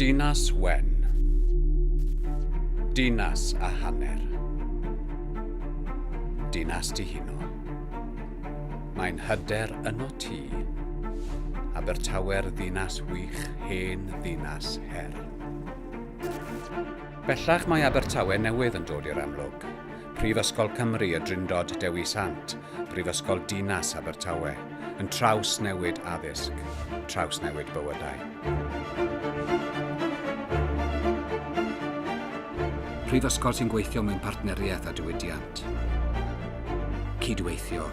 Dinas wen. Dinas a hanner. Dinas dihuno. Mae'n hyder yno ti. Abertawe'r ddinas wych, hen ddinas her. Bellach mae Abertawe newydd yn dod i'r amlwg. Prifysgol Cymru y Drindod Dewi Sant, Prifysgol Dinas Abertawe, yn trawsnewid addysg, trawsnewid bywydau. Prifysgol sy'n gweithio mewn partneriaeth â diwydiant. Cydweithio.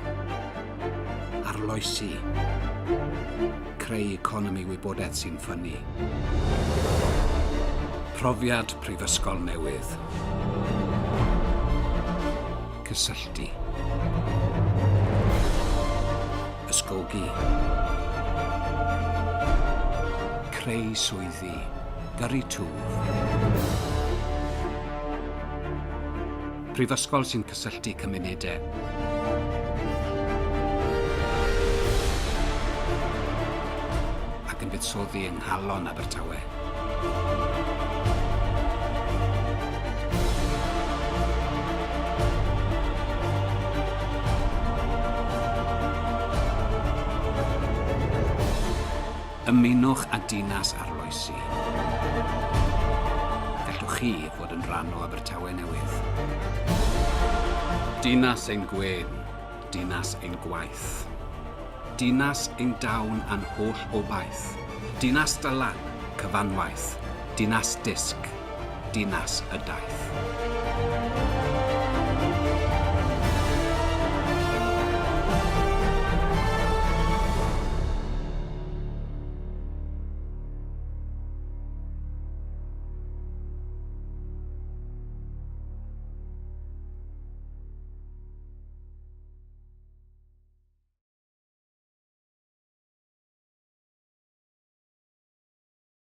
Arloesi. Creu economi wybodaeth sy'n ffynnu. Profiad prifysgol newydd. Cysylltu. Ysgogi. Creu swyddi. Gyrru twf. Prifysgol sy'n cysylltu cymunedau. Ac yn buddsoddi yng nghalon Abertawe. Ymunwch â Dinas Arloesi. Gallwch chi fod yn rhan o Abertawe Newydd. Dinas ein gwên, dinas ein gwaith. Dinas ein dawn a'n holl obaith. Dinas Dylan, cyfanwaith. Dinas Disg, dinas y daith.